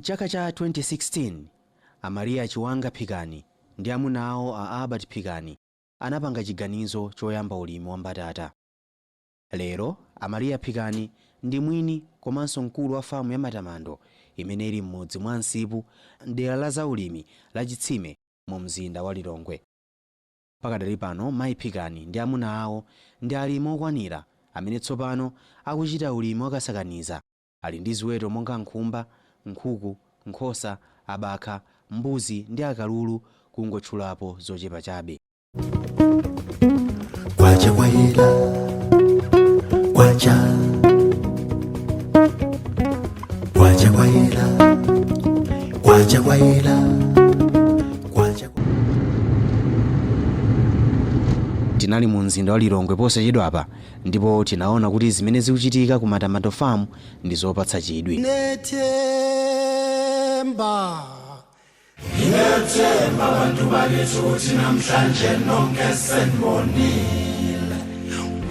Mchaka cha 2016, a Maria Chiwanga Phikani ndi amuna awo a Albert Phikani anapanga chiganizo choyamba ulimi wa mbatata. Lero, a Maria Phikani ndi mwini komanso mkulu wa famu ya Matamando imene ili m'mudzi mwa Nsipu m'dera la zaulimi la Chitsime mu mzinda wa Lilongwe. Pakadali pano, Mayi Phikani ndi amuna awo ndi alimi okwanira amene tsopano akuchita ulimi wakasakaniza. Ali ndi ziweto monga nkhumba, nkhuku, nkhosa, abakha, mbuzi ndi akalulu, kungotchulapo zochepa chabe. Kwacha kwayela, kwacha, kwacha kwayela, kwacha kwayela, kwacha. Tinali mu mzinda wa Lilongwe posachedwapa ndipo tinaona kuti zimene zikuchitika ku Matamando Farm ndi zopatsa chidwi. Nethemba. Ngiyethemba bantu bakithi ukuthi namhlanje nonke senibonile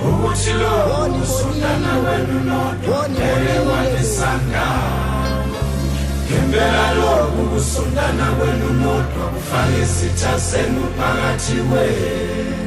ukuthi lo kusondana kwenu nodwa ngeke kwanisangana. Ngempela lokhu kusondana kwenu nodwa kufake isitha senu phakathi kwenu.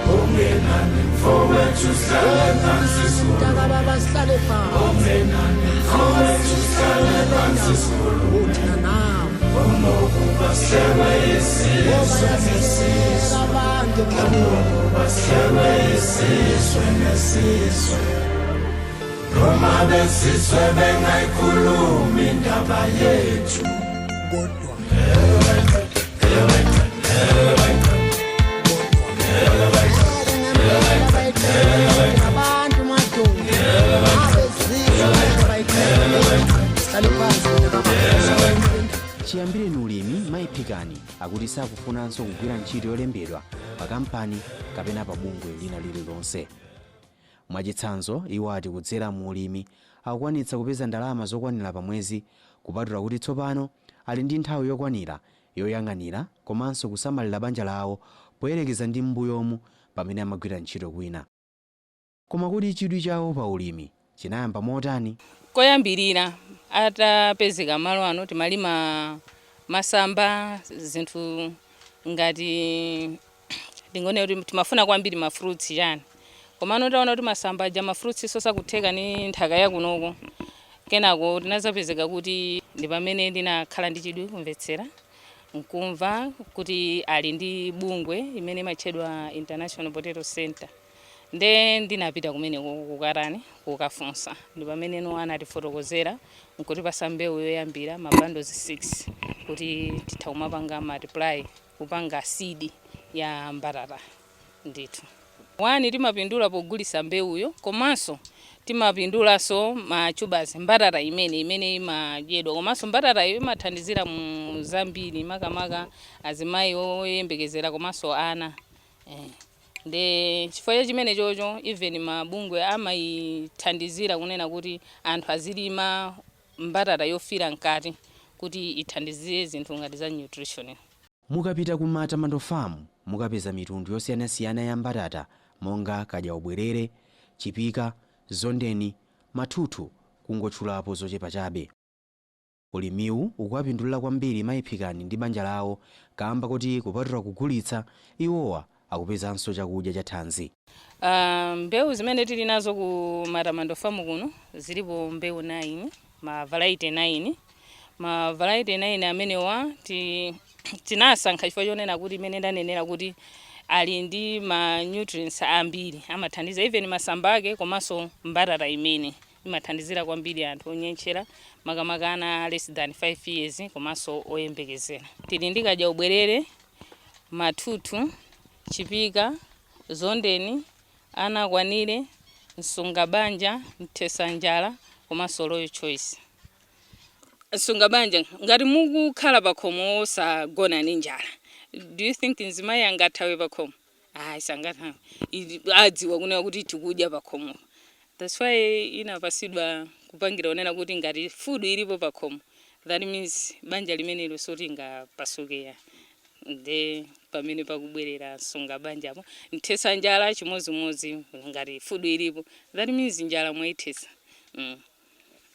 Okungenani mfowethu sihlale phansi sikhulume. Mntakababa, sihlale phansi. Okungenani mfowethu sihlale phansi sikhulume. Thina nawe. Kunokuba sihlekwe isizwe ngesizwe. Abantu emhlabeni. Kunokuba sihlekwe isizwe nesizwe. Noma besizwe bengayikhulumi indaba yethu. Kodwa abantu madoda abezizwe bayiqhele. Sihlale phansi, mntakababa. Chiyambireni ulimi, Mayi Phikani akuti sakufunanso kugwira ntchito yolembedwa pa kampani kapena pa bungwe lina lililonse. Mwachitsanzo, iwo ati kudzera mu ulimi akukwanitsa kupeza ndalama zokwanira pa mwezi, kupatula kuti tsopano ali ndi nthawi yokwanira yoyang'anira komanso kusamalira banja lawo poyerekeza ndi m'mbuyomu pamene amagwira ntchito kwina. Koma kuti chidwi chawo pa ulimi chinayamba motani? Koyambirira atapezeka malo ano, timalima masamba, zinthu ngati ndingone kuti timafuna kwambiri ma fruits chani. Komano taona kuti masamba aja, ma fruits sosakutheka ni nthaka yakunoko. Kenako tinazapezeka kuti ndi pamene ndinakhala ndi chidwi kumvetsera nkumva kuti ali ndi bungwe imene imatchedwa International Potato Center. Nde ndinapita kumeneko kukarani kukafunsa. Ndi pameneno anatifotokozera nkutipasa mbewu yoyambira ma bundles 6 kuti titha kumapanga multiply, kupanga seed ya mbatata. Ndithu one, timapindula pogulisa mbewuyo, komanso timapindulanso ma tubers, mbatata imene imadyedwa. Komanso mbatatayo imathandizira mu zambiri, makamaka azimayi oyembekezera komanso ana. Nde chifukwa cha chimene chocho, even mabungwe amayithandizira kunena kuti anthu azilima mbatata yofira mkati kuti ithandizire zinthu ngati za nutrition. Mukapita ku Matamando Farm mukapeza mitundu yosiyanasiyana ya mbatata monga kadya ubwerere, chipika, zondeni, mathuthu, kungotchulapo zochepa chabe. Ulimiwu ukuwapindulira kwambiri Mayi Phikani ndi banja lawo kamba kuti kupatula kugulitsa, iwowa akupezanso chakudya cha thanzi. Mbewu zimene tili nazo ku Matamando Farm kuno zilipo mbewu 9, ma variety 9. Ma variety 9 amenewa tinasankha chifukwa chonena kuti imene ndanenera kuti ali ndi ma nutrients ambiri, amathandiza even masamba ake, komanso mbatata imene imathandizira kwambiri anthu onyentchera, makamaka ana less than 5 years komanso oyembekezera. Tili ndi kadya ubwerere, mathuthu, chipika, zondeni, ana kwanire, msungabanja, mthesanjala komanso Royal Choice. Msungabanja, ngati mukukhala pakhomo osagona ndi njala, do you think mzimayi angathawe pakhomo? Ayi, sangathawe. Adziwa kunena kuti tikudya pakhomo. That's why inapasidwa kupangira kunena kuti ngati food ilipo pakhomo, that means banja limenelo sotingapasuke ya. Nde pamene pakubwerera msungabanjapo, mthesa njala chimozimozi, ngati food ilipo, that means njala mwayithesa.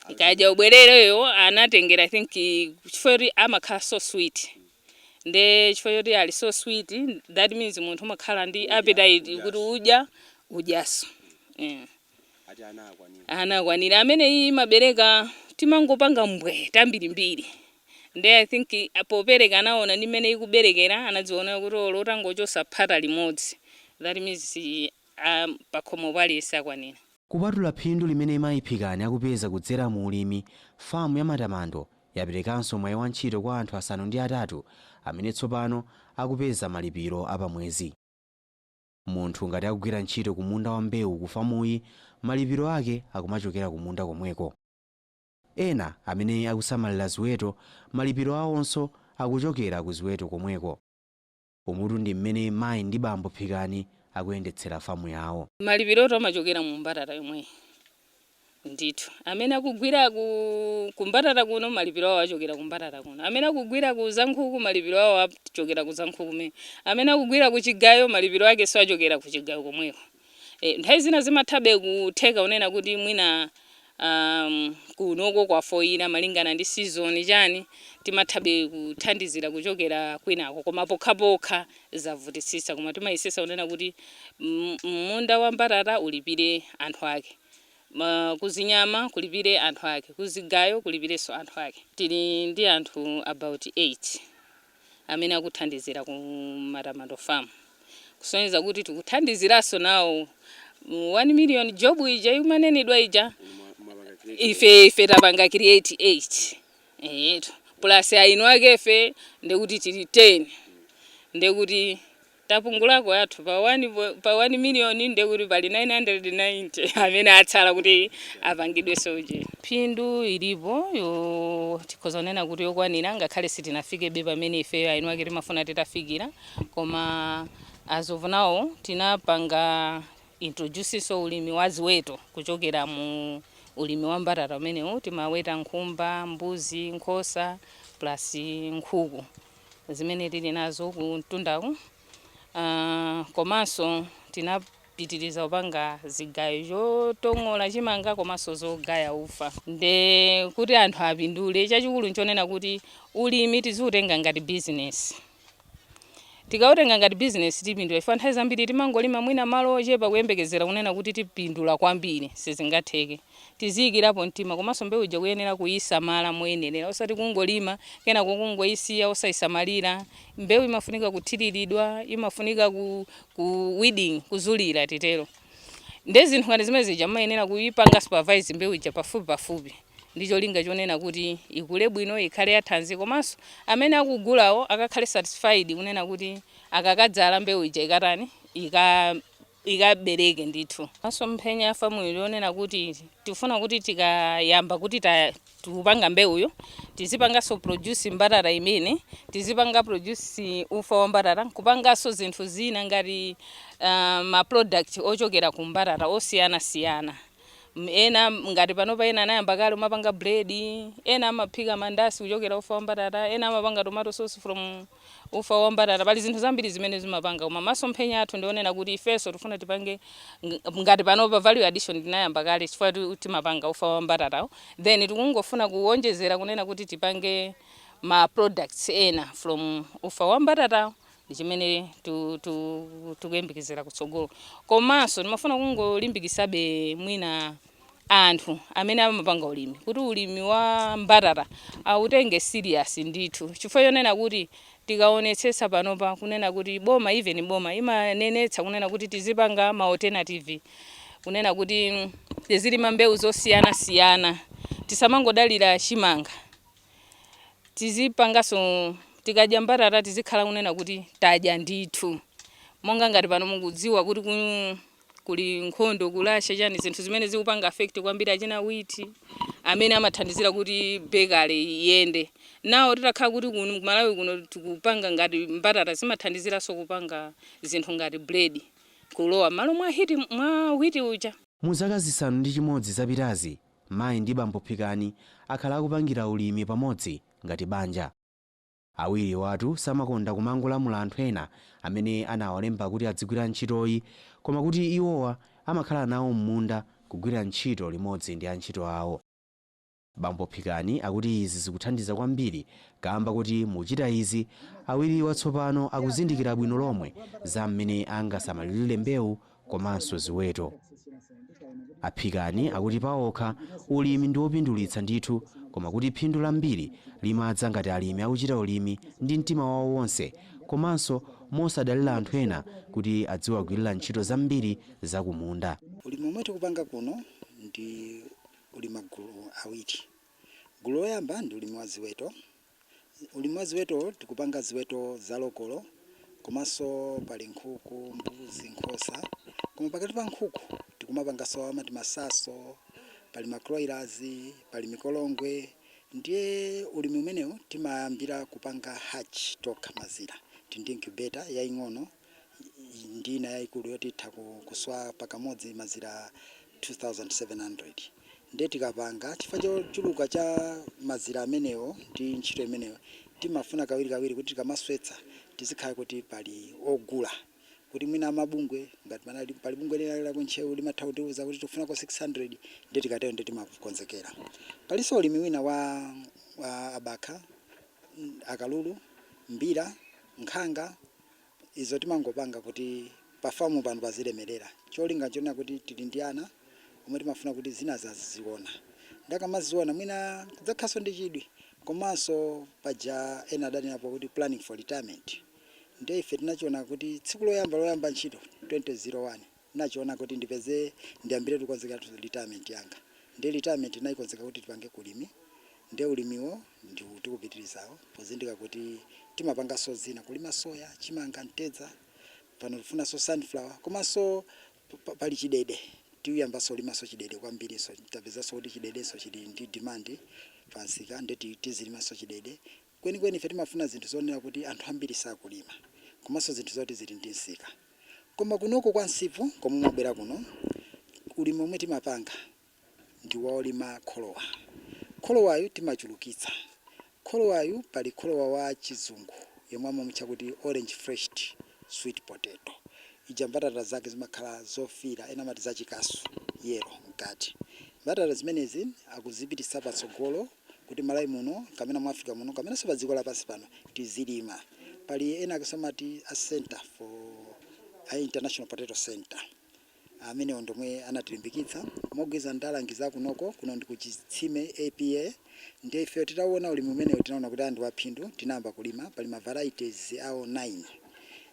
Ikaja ubwerereyo anatengera, I think chifukwa choti amakhala so sweet, nde chifukwa choti ali so sweet, that means munthu umakhala ndi appetite kuti udya udyaso, yeah. Anakwanira amene iyi imabereka, timangopanga mbwe tambirimbiri. Nde I think popereka anaona ndi mmene ikuberekera, anadziona kuti olo utangochosa phata limodzi, that means pakhomo paliyese akwanira. Kupatula phindu limene Mayi Phikani akupeza kudzera mu ulimi, famu ya Matamando yaperekanso mwayi wa ntchito kwa anthu 8 amene tsopano akupeza malipiro apamwezi. Munthu ngati akugwira ntchito ku munda wa mbewu ku famuyi, malipiro ake akumachokera ku munda komweko. Ena amene akusamalira ziweto, malipiro awonso akuchokera ku ziweto komweko. Umutu ndi mmene mayi ndi bambo Phikani akuyendetsera famu yawo. Malipiro amachokera mu mbatata yomweyi ndithu. Amene akugwira ku mbatata kuno, malipiro awo achokera ku mbatata kuno. Amene akugwira ku zankhuku, malipiro awo achokera ku zankhuku kumene. Amene akugwira ku chigayo, malipiro ake so achokera ku chigayo komweko. Nthawi zina zimathabe kutheka unena kuti mwina kunoko kwafoyira malingana ndi season chani, timathabe kuthandizira kuchokera kwinako, koma pokhapokha zavutisisa. Koma timayesesa kunena kuti munda wa mbatata ulipire anthu ake, kuzinyama kulipire anthu ake, kuzigayo kulipirenso anthu ake. Tili ndi anthu about 8 amene akuthandizira ku Matamando Farm, kusonyeza kuti tikuthandiziranso nawo 1 million job ija imanenedwa ija. Ife tapanga create 8 eyetu, plus aino akefe, ndekuti tili 10, ndekuti tapungulako yathu pa 1 million, ndekuti pali 990 amene atsala kuti apangidwenso uje. Phindu ilipo yo, tikhoza kunena kuti yokwanira, ngakhale sitinafikebe pamene ifeyo aino ake timafuna titafikira. Koma as of now tinapanga introduce ulimi wa ziweto kuchokera mu ulimi wa mbatata umenewu. Timaweta nkhumba, mbuzi, nkhosa plus nkhuku zimene tili nazo ku mtundaku. Komanso tinapitiriza kupanga zigayo chotong'ola chimanga komanso zogaya ufa. Nde kuti anthu apindule, chachikulu nchonena kuti ulimi tiziutenga ngati business. Tikautenga ngati business tipindula, chifukwa nthawi zambiri timangolima mwina malo ochepa kuyembekezera kunena kuti tipindula kwambiri, sizingatheke. Tiziyikirapo mtima, komanso mbewu ija kuyenera kuyisamala moyenerera, osati kungolima kenako kungoyisiya osayisamalira. Mbewu imafunika kuthiriridwa, imafunika ku weeding, kuzulira titero. Nde zinthu ngati zimene zija mumayenera kuyipanga supervise mbewu ija pafupi pafupi, ndi cholinga chonena kuti ikule bwino, ikhale yathanzi, komanso amene akugulawo akakhale satisfied kunena kuti akakadzala mbewu ija ikatani, ikabereke ndithu. Masomphenya a famu lionena kuti tifuna kuti tikayamba kuti tikupanga mbewuyo, tizipanganso produce mbatata imene tizipanga produce ufa wa mbatata, kupanganso zinthu zina ngati ma product ochokera ku mbatata osiyanasiyana. Ena ngati panopa ena anayamba kale umapanga bread, ena amaphika mandasi kuchokera ufa wa mbatata, ena amapanga tomato sauce from ufa wa mbatata. Pali zinthu zambiri zimene zimapanga, koma masomphenya athu ndionena kuti ifenso tifuna tipange ngati panopa value addition tinayamba kale chifukwa timapanga ufa wa mbatatawo, then tikungofuna kuwonjezera kunena kuti tipange ma products ena from ufa wa mbatatawo, ndi chimene tikuyembekezera kutsogolo. Komanso timafuna kungolimbikisabe mwina anthu amene amapanga ulimi kuti ulimi wa mbatata autenge serious ndithu, chifukwa chonena kuti tikaonetsetsa panopa kunena kuti boma, even boma imanenetsa kunena kuti tizipanga ma alternative, kunena kuti tizilima mbewu zosiyanasiyana, tisamangodalira chimanga, tizipanganso tikadya mbatata tizikhala kunena kuti tadya ndithu. Monga ngati pano mukudziwa kuti kuli nkhondo ku Russia chani, zinthu zimene zikupanga affect kwambiri achina wheat amene amathandizira kuti bakery iyende nawo. Titakhala kuti kuno ku Malawi kuno tikupanga ngati mbatata, zimathandiziranso kupanga zinthu ngati bread kulowa m'malo mwa wheat, mwa wheat uja. Mu zaka 6 zapitazi, mayi ndi bambo Phikani akhala akupangira ulimi pamodzi ngati banja. Awiri watu samakonda kumangolamula anthu ena amene anawalemba kuti adzigwira ntchitoyi, koma kuti iwowa amakhala nawo m'munda kugwira ntchito limodzi ndi antchito awo. Bambo Phikani akuti izi zikuthandiza kwambiri kamba kuti muchita izi, awiriwa tsopano akuzindikira bwino lomwe za mmene angasamalirire mbewu komanso ziweto. Aphikani akuti paokha ulimi ndi wopindulitsa ndithu, koma kuti phindu lambiri limadza ngati alimi akuchita ulimi ndi mtima wawo wonse komanso mosadalira anthu ena kuti adziwagwirira ntchito zambiri zakumunda. Ulimi omwe tikupanga kuno ndi uli magulu awiri. Gulu loyamba ndi ulimi wa ziweto. Ulimi wa ziweto, tikupanga ziweto za local, komanso pali nkhuku, mbuzi, nkhosa. Koma pakati pa nkhuku tikumapanganso amati masaso, pali ma broilers, pali mikolongwe. Ndiye ulimi umenewu timayambira kupanga hatch tokha mazira. Tili ndi incubator yaying'ono ndi ina yayikulu yoti itha kuswa pakamodzi mazira 2700. Ndiye tikapanga, chifukwa chochuluka cha mazira amenewo ndi ntchito imeneyo, timafuna kawirikawiri kuti tikamaswetsa tizikhala kuti pali ogula, kuti mwina amabungwe, ngati pali bungwe lina la kuntcheu limatha kutiuza kuti tikufunako 600. Ndiye tikatero ndiye timakonzekera. Palinso ulimi wina wa abakha, akalulu, mbira, nkhanga. Izo timangopanga kuti pafamu pano pazilemerera. Cholinga chonena kuti tili ndi ana omwe timafuna kuti zina zaziona, ndakamaziona mwina kudzakhalanso ndi chidwi. Komanso paja ena adanenapo kuti planning for retirement. Ndiye ife tinachiona kuti tsiku loyamba loyamba ntchito 2001, nachiona kuti ndipeze ndiyambire kukonzekera retirement yanga. Ndiye retirement inayikonzeka kuti tipange kulimi. Ndiye ulimiwo ndi tikupitirizawo pozindika kuti timapanganso zina, kulima soya, chimanga, mtedza. Pano tifunanso sunflower, komanso pali chidede, tiyambanso kulimanso chidede kwambirinso. Tapezanso kuti chidedenso chili ndi demand pansika, ndiye tizilimanso chidede. Kwenikweni ife timafuna zinthu zonena kuti anthu ambiri sakulima, komanso zinthu zoti zili ndi msika. Koma kunoko kwa Nsipu komwe mwabwera kuno, ulimi omwe timapanga ndi wolima kholowa. Kholowayu timachulukitsa. Kholowayu, pali kholowa wa chizungu yomwe amamutcha kuti orange fleshed sweet potato. Ija mbatata zake zimakhala zofira, ena amati zachikasu, yellow mkati. Mbatata zimenezi akuzipitisa patsogolo kuti Malawi muno kapena mu Africa muno kamenanso pa dziko lapansi pano tizilima. Pali ena akenso amati a center for a International Potato Center, amenewo ndomwe anatilimbikitsa mogwiza ndalangiza kunoko. Kuno ndi kuchitsime APA. Ndiye ife titaona ulimi umenewo, tinaona kuti ndi waphindu, tinayamba kulima. Pali ma varieties awo 9,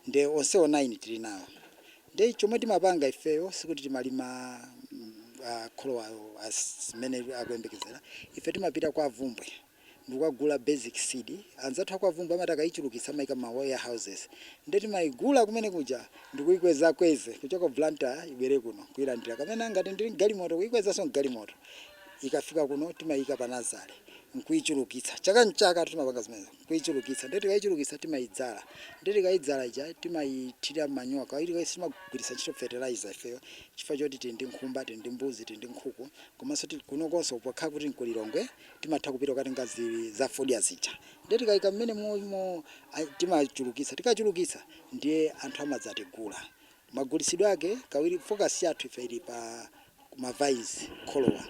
ndiye onsewo 9 tili nawo. Ndiye chomwe timapanga ifeyo sikuti timalima kholowayo zimene akuyembekezera. Ife timapita kwa Vumbwe ndikukagula basic seed. Anzathu akwa Vumbwe amati akayichulukitsa amayika ma warehouses. Ndiye timayigula kumene kuja ndikuyikweza kweze kuchoka Blantyre ibwere kuno, kuyilandira kamene ngati ndili mgalimoto, kuyikwezanso mgalimoto. Ikafika kuno timayika pa nursery nkuyichulukitsa. Chaka nchaka timapanga zimenezo, kuyichulukitsa. Ndiye tikayichulukitsa timayidzala. Ndiye tikayidzala ija timayithira manyowa kawiri. Timagwiritsa ntchito fertilizer ifeyo chifukwa choti tili ndi nkhumba, tili ndi mbuzi, tili ndi nkhuku. Komanso kunokonso pokhala kuti nkulilongwe, timatha kupita kukatenga za fodya zija. Ndiye tikayika mmene mo timachulukitsa. Tikachulukitsa ndiye anthu amadzatigula. Magulitsidwe ake kawiri, focus yathu ife ili pa ma vines, kholowa.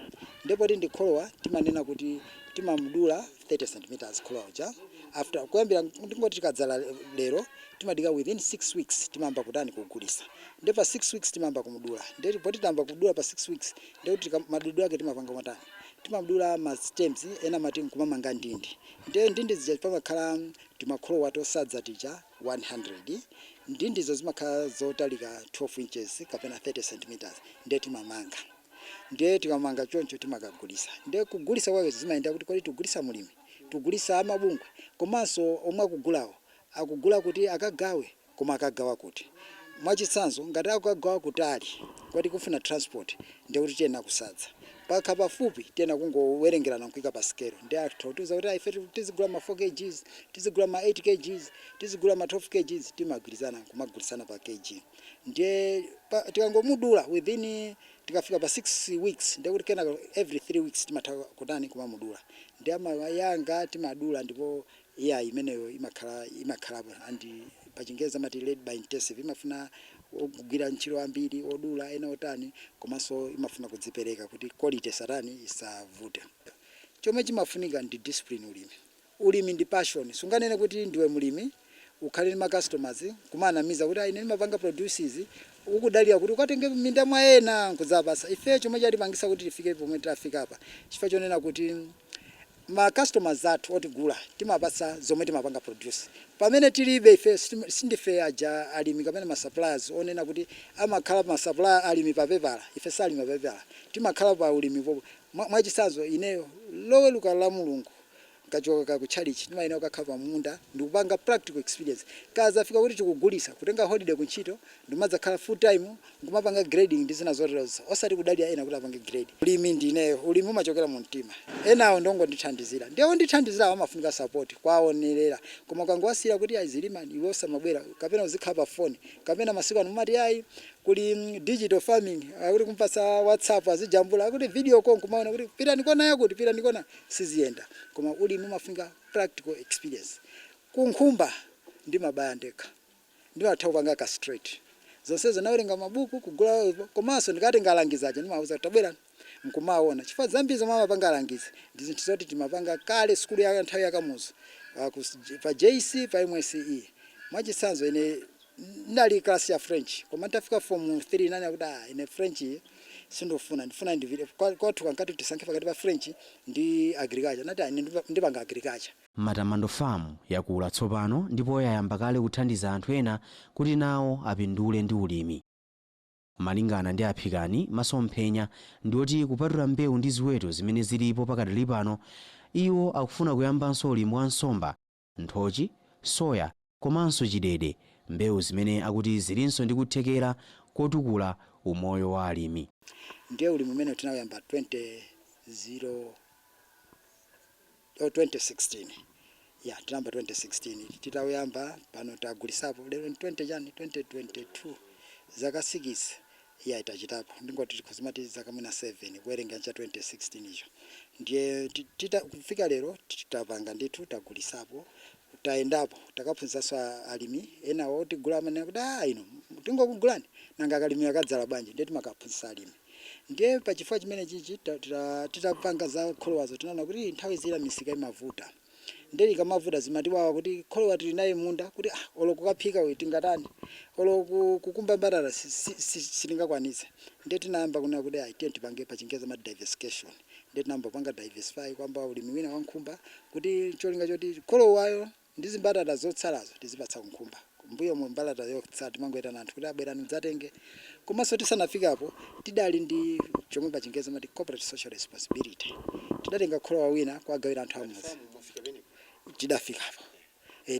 Ndipo ndi kholowa timanena kuti timamudula 30 centimeters kholowa uja. After kuyambira, ndingoti tikadzala lero, timadika within 6 weeks timayamba kutani? Kugulisa. Ndipo pa 6 weeks timayamba kumudula. Ndiye poti tayamba kudula pa 6 weeks, ndiye kuti madulidwe ake timapanga matani? Timadula ma stems, ena mati nkumamanga ndindi. Ndiye ndindi zija pamakhala timakholowa tosadza tija 100. Ndindizo zimakhala zotalika 12 inches kapena 30 centimeters. Ndiye timamanga. Ndiye tikamanga choncho timakagulisa. Ndiye kugulisa kwake zimayenda kuti kodi tigulisa mulimi, tigulisa amabungwe, komanso omwe akugulawo akugula kuti akagawe, koma akagawa kuti? Mwachitsanzo, ngati akagawa kutali kwati kufuna transport, ndiye kuti tiyena kusadza. Pakha pafupi tiyena kungowerengerana nkuika pa scale. Ndiye atha kutiuza kuti ife tizigula ma 4 kgs, tizigula ma 8 kgs, tizigula ma 12 kgs. Timagwirizana kumagulisana pa kg. Ndiye tikangomudula within, tikafika pa 6 weeks, ndiye kuti kenaka every 3 weeks timatha kutani? Kumamudula. Ndiye amayanga timadula. Ndipo iya imeneyo imakhala imakhalapo and pachingerezi amati labor intensive, imafuna ogwira ntchito ambiri, odula ena otani, komanso imafuna kudzipereka kuti quality satani isavute. Chomwe chimafunika ndi discipline. Ulimi ndi passion. Sunganene kuti ndiwe mulimi, ukhale ndi ma customers, kumanamiza kuti ine ndimapanga produces, ukudalira kuti ukatenge minda mwa ena nkudzapasa. Ife chomwe chatipangisa kuti tifike pomwe tafika apa, chifukwa chonena kuti ma customers athu otigula timapasa zomwe timapanga produce. Pamene tilibe ife, sindife aja alimi kapena ma suppliers onena kuti amakhala ma supplier alimi pa pepala. Ife salimi pa pepala, timakhala pa ulimi popo. Mwachitsanzo ineyo Loweruka la Mulungu kachoka ku church, ndimayena kukakhala pa munda ndikupanga practical experience. Kazafika kuti tikugulisa, kutenga holiday kuntchito, ndimadzakhala full time nkumapanga grading ndi zina zoterozo, osati kudalira ena kuti apange grade. Ulimi ndineyo, ulimi umachokera mu mtima. Enawo ndongondithandizira, ndiye ondithandizirawo amafunika support, kwaonerera. Koma ukangowasiyira kuti azilima iwe osamabwera, kapena uzikhala pa phone, kapena masiku ano mumati ayi kuli digital farming, akuti kumpasa WhatsApp azijambula, akuti video call, nkumaona kuti pitani kona yakuti, pitani kona, siziyenda. Koma ulimi umafunika practical experience. Kunkhumba ndimabaya ndekha, ndimatha kupanga castrate zonsezo, nawerenga mabuku kugula. Komanso ndikatenga alangizi aja, ndimawuza kuti tabwera, nkumaona, chifukwa zambiri zomwe amapanga alangizi ndi zinthu zoti timapanga kale sukulu ya nthawi yakamuzu, pa JC, pa MSCE. Mwachitsanzo, ine ndali class ya French, koma nditafika form 3 nani akuti, ah, ine French iyi sindofuna, ndifuna ndivile kwathu kankati tisankhe pakati pa French ndi agriculture. Nati, ah, ine ndipanga agriculture. Matamando Farm yakula tsopano ndipo yayamba kale kuthandiza anthu ena kuti nawo apindule ndi ulimi. Malingana ndi Aphikani, masomphenya ndioti kupatula mbewu ndi ziweto zimene zilipo pakadali pano, iwo akufuna kuyambanso ulimi wa nsomba, nthochi, soya komanso chidede, mbewu zimene akuti zilinso ndi kuthekera kotukula umoyo wa alimi. Ndiye ulimi umene tinawuyamba 20 oh, 2016 ya, tinayamba 2016. Titawuyamba pano tagulisapo lero ni 20 chani, 2022, zaka 6 ya itachitapo. Ndingoti tikhozimati zaka mwina 7 kuwerenga cha 2016 icho. Ndiye kufika lero titapanga ndithu, tagulisapo, tayendapo, takaphunzitsanso alimi ena otigula amene kuti, ah, ino tingokugulani, nanga akalimi akadzala bwanji? Ndiye timakaphunzitsa alimi. Ndiye pachifukwa chimene chichi titapanga za kholowazo, tinaona kuti nthawi zina misika imavuta. Ndiye ikamavuta zimatiwawa kuti kholowa tili naye munda, kuti ah, olo kukaphika uyu tingatani, olo kukumba mbatata sitingakwanitse. Ndiye tinayamba kunena kuti ayi, tiye tipange pa Chingereza ma diversification. Ndiye tinayamba kupanga diversify, kwamba ulimi wina wa nkhumba, kuti cholinga choti kholowayo ndi zimbatata zotsalazo tizipatsa kunkhumba. Mbuyo mu mbatata yotsala timangoyitana anthu kuti abwerani mudzatenge. Komanso tisanafikapo tidali ndi chomwe pa Chingereza mati corporate social responsibility. Tidatenga kholowa wina kuwagawira anthu amudzi. Tidafikapo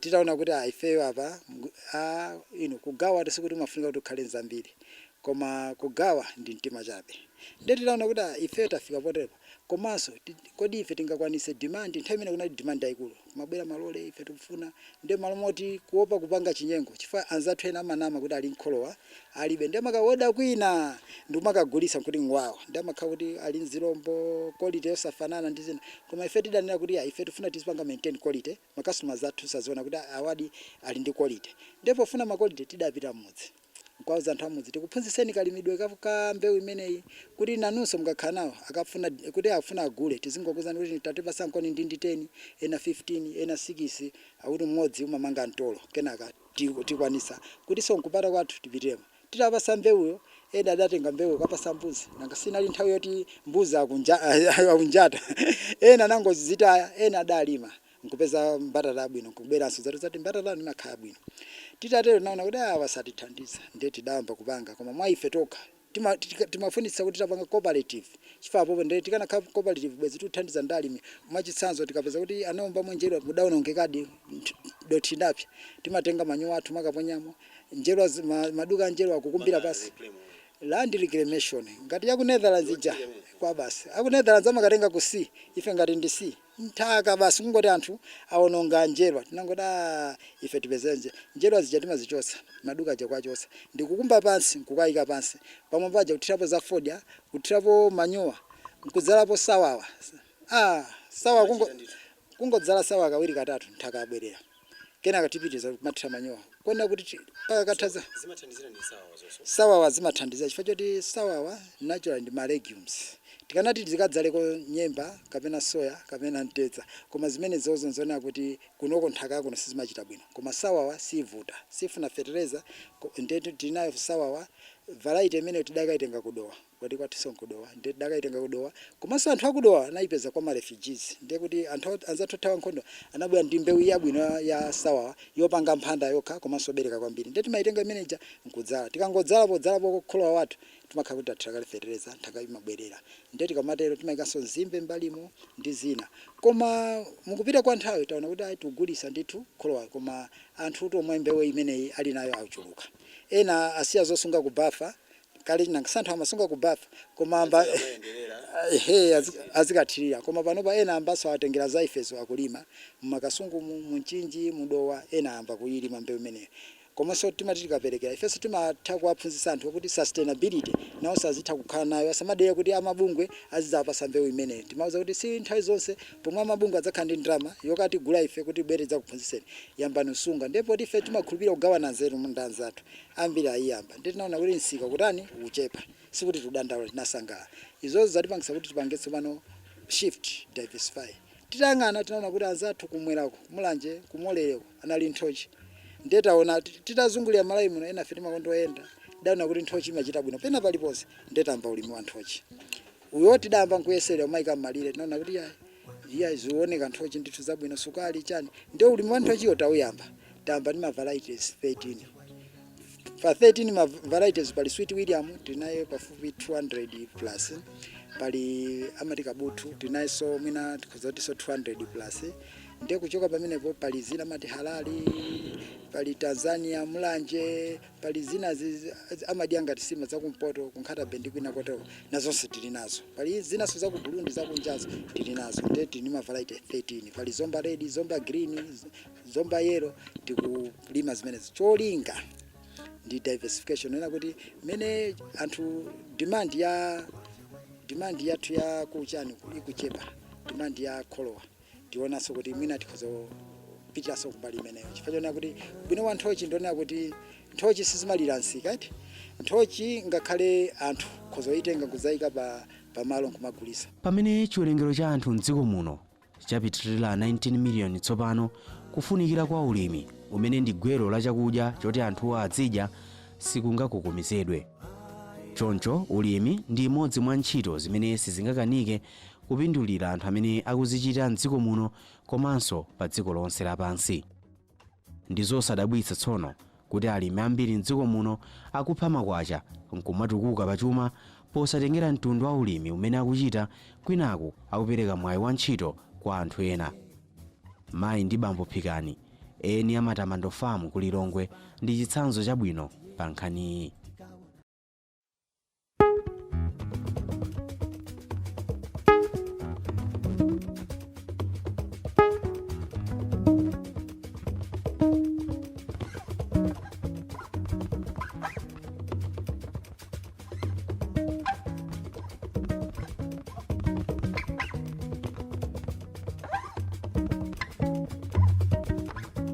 titaona kuti ah, ifeyo apa ino kugawa tisikuti umafunika kuti ukhale nzambiri, koma kugawa ndi mtima chabe. Ndiye titaona kuti ah, ifeyo tafika potepa, komanso kodi ife tingakwanise demand? Nthawi imene kunali demand yayikulu, kumabwera malole, ife tikufuna. Ndiye malo moti kuopa kupanga chinyengo, chifukwa anzathu ena amanama kuti ali mkholowa, alibe, ndiye amakaoda kwina ndikumakagulitsa nkuti ngwawo, ndiye amakhala kuti ali mzilombo, quality yosafanana ndi zina. Koma ife tidanena kuti ah, ife tifuna tizipanga maintain quality, ma customers athu saziona kuti awadi ali ndi quality. Ndipo pofuna ma quality tidapita mudzi nkwauza anthu amudzi, tikuphunzitseni kalimidwe ka mbewu imeneyi, kuti nanunso mukakhala nawo akafuna kuti afuna agule, tizingokuzani kuti tatipasa nkoni ndindi 10, ena 15, ena 6, akuti mmodzi umamanga mtolo. Kenaka tikwanisa kuti so nkupata kwathu tipitiremo. Titapasa mbewuyo, ena adatenga mbewu kapasa mbuzi, nanga sinali nthawi yoti mbuzi akunjata. Ena nangozitaya, ena adalima nkupeza mbatata abwino, nkubweranso zatu zati mbatata imakhala bwino. Titatero naona kuti awa satithandiza, ndiye tidayamba kupanga koma mwa ife tokha. Timafunitsa kuti tapanga cooperative, chifukwa apopo ndiye tikanakhala cooperative bwezi tikuthandiza ndi alimi. Mwachitsanzo, tikapeza kuti anaombamo njerwa, mudaonongekadi dothi ndapya, timatenga manyowa athu makaponyamo njerwa, maduka a njerwa akukumbira pasi. Land reclamation ngati ya ku Netherlands ija kwa basi. Aku Netherlands amakatenga ku sea, ife ngati ndi sea nthaka basi, kungoti anthu awononga njerwa, tinangoti ah, ife tipezenje njerwa zija, timazichotsa maduka aja kwachotsa ndikukumba pansi nkukayika pansi pamwe paja, kuthirapo za fodya, kuthirapo manyowa, nkudzalapo sawawa. Ah, sawa kungodzala sawa kawiri katatu, nthaka yabwerera. Kenaka tipitiriza kumathira manyowa kuona kuti paka kathaza. Zimathandizira ndi sawawa zonso? Sawawa zimathandizira chifukwa choti sawawa natural ndi ma legumes. Tikanati tizikadzaleko nyemba kapena soya kapena mtedza, koma zimene zozo nzoona kuti kunoko nthaka kuno sizimachita bwino. Koma sawawa sivuta, sifuna fetereza. Ndiye tinayo sawawa variety imene tidakaitenga kudowa, kuti kwathuso nkudowa, ndiye tidakaitenga kudowa. Komanso anthu akudowa anayipeza kwa ma refugees, ndiye kuti anthu anzathu othawa nkhondo anabwera ndi mbewu yabwino ya sawawa yopanga mphanda yokha komanso bereka kwambiri. Ndiye timayitenga imeneja nkudzala. Tikangodzala, podzalapo kholowa wathu timakhala kuti tathira kale fetereza, nthaka imabwerera. Ndiye tikamatero timayikanso nzimbe mbalimo ndi zina. Koma mukupita kwa nthawi taona kuti ayi, tikugulisa ndithu kholowa, koma anthu omwe mbewu imeneyi ali nayo akuchuluka. Ena asiya zosunga ku bafa kale, nanga anthu amasunga ku bafa, koma amba ehe azikathirira. Koma panopa ena ambaso atengera za ifezo, akulima mumakasungu, mu Mchinji, mudowa, ena amba kuyilima mbewu imeneyo. Komanso timati tikaperekera ifenso timatha kuwaphunzitsa anthu kuti sustainability nawo sazitha kukhala nayo, asamadere kuti amabungwe azidzapasa mbewu imeneyo. Timauza kuti si nthawi zonse pomwe amabungwe adzakhala ndi ndalama yokatigula ife kuti bwere dzakuphunzitseni, yambani usunga. Ndipo ife timakhulupirira kugawana nzeru ndi anzathu, ambiri ayiyamba. Ndi tinaona kuti msika kutani uchepa, sikuti tudandaula, tinasangalala. Izozo zatipangisa kuti tipange tsopano shift, diversify. Titayang'ana tinaona kuti anzathu kumwerako, kumulanje, kumolereko anali nthochi. Ndiye taona titazungulira Malawi muno, ena afe timakondoyenda, tidaona kuti nthochi imachita bwino pena paliponse. Ndiye tamba ulimi wa nthochi uyo, tidayamba nkuyesera umayika mmalire. Tinaona kuti yayi, iya, zioneka nthochi ndithu zabwino, sukali chani. Ndiye ulimi wa nthochiyo tauyamba, tayamba ndi ma varieties 13. Pa 13 ma varieties pali Sweet William, tinayo pafupi 200 plus, pali amati Kabuthu, tinayonso mwina tikhoza 200 plus. Ndiye kuchoka pamenepo pali zina amati Halali, pali Tanzania, Mulanje, pali zina amadya ngati sima zakumpoto, kunkhata ndi kwina kotero, nazonso tili nazo. Pali zinanso zaku Burundi, zakunjazo tili nazo. Ndiye tili ma variety 13. Pali Zomba Red, Zomba Green, Zomba Yellow. Tikulima zimenezo, cholinga ndi diversification, ena kuti mene anthu demand yathu ya kuchani ikuchepa, demand ya kholowa, tionanso kuti mwina tikhoza kupitiranso kumbali imeneyo, chifukwa chonena kuti bwino wa nthochi ndionena kuti nthochi sizimalira msika iti. Nthochi ngakhale anthu khoza kuyitenga kuzayika pa pamalo nkumagulisa. Pamene chiwerengero cha anthu mdziko muno chapitirira 19 miliyoni tsopano, kufunikira kwa ulimi umene ndi gwero la chakudya choti anthuwa azidya sikungakukumizedwe. Choncho ulimi ndi imodzi mwa ntchito zimene sizingakanike kupindulira anthu amene akuzichita mdziko muno komanso pa dziko lonse lapansi. Ndi zosadabwitsa tsono kuti alimi ambiri mdziko muno akupha makwacha nkumatukuka pachuma, posatengera mtundu wa ulimi umene akuchita, kwinaku akupereka mwayi wa ntchito kwa anthu ena. Mayi ndi bambo Phikani, eni amatamando Farm ku Lilongwe, ndi chitsanzo chabwino pa nkhaniyi.